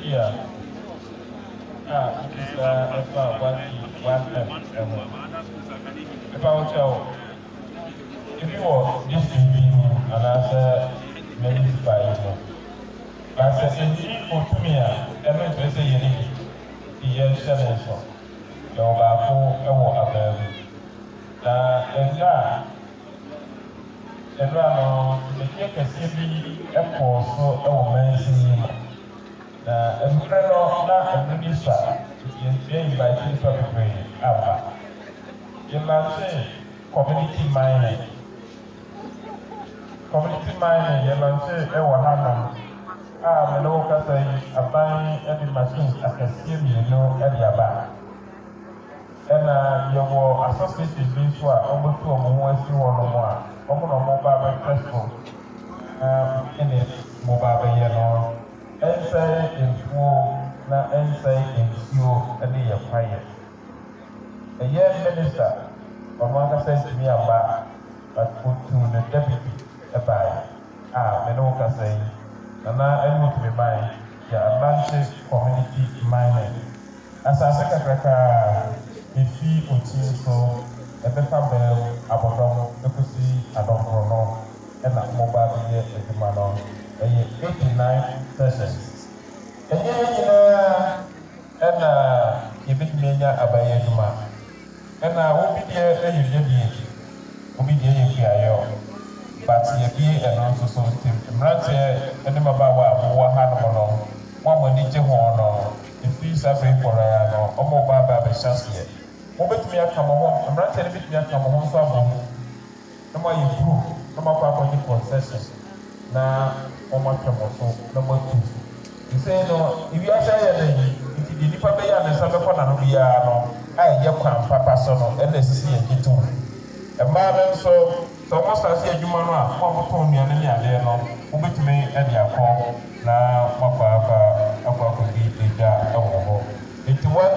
Media a wobisa ɛfa 1G 1M ɛho. Mepa wo kyɛw, ebi wɔ district bi mu anaasɛ municipal yi mu. Na sɛ ɛnni otumi a, ɛno nkyerɛ sɛ yɛne bi. Nti yɛnhyɛ ne nso. Yɛwɔ baako ɛwɔ abaa mu. Na nnura no, dwumadie kɛseɛ bi ɛkɔɔ so ɛwɔ mansin yi mu. Na mmerɛ no na ɛno ni sa, nti yɛntumi invite nnipa bebree aba. Yɛlaunch community mining. Community mining yɛlaunch ɛwɔ hanom a me ne wo kasa yi, aban de machines akɛseɛ mmienu de aba. Ɛna yɛwɔ association bi nso a wɔbɛtu wɔn ho asi hɔnom a wɔn na wɔba abɛhwɛ so na ɛne wɔba abɛyɛ no ɛnsɛe mfuo na ɛnsɛe nsuo ne yɛ kwaeɛ. Ɛyɛ minister, ɔno ankasa ntumi aba, but otu ne deputy ɛbaeɛ a me ne wo kasa yi, Nana ɛne otumi man yɛ alaunch community mining. Asase kakraka a efi Okyi nso ɛbɛfa bɛɛm Abɔdɔm ekosi Adɔnkoro no ɛna wɔba abɛyɛ adwuma no. Ɛyɛ 89 sessions. Ɛnyɛ yɛn nyinaa ɛna yɛbɛtumi anya abayɛ adwuma. Ɛna obi deɛ ɛyɛ dwadie, obi deɛ yɛ kuayɔ, but yɛbie ɛno nso so. Nti mmeranteɛ ne mmabaawa a wɔwɔ hanom no, mo a mo ani gye ho no, ɛfiri saa bere kɔrɔ ya no, wɔn ba aba abɛhyɛ aseɛ. Mobɛtumi aka mo ho, mmeranteɛ no bɛtumi aka mo ho nso abɔ mu na mo ayɛ group na mo akɔ akɔgye concession na wɔn ahwɛ mo so na mo atu. Nsɛn no, ewiase ayɛ den, nti deɛ nipa bɛyɛ a ne nsa bɛkɔ n'ano biara no a ɛyɛ kwan papa so no, ɛna esisi yɛn gye tom. Mmaa no nso, sɛ wɔn start adwuma no a, mo a motɔn nnuane ne adeɛ no, wobɛtumi de akɔ na moakɔ akɔ akɔdi edwa ɛwɔ hɔ. Nti wɔn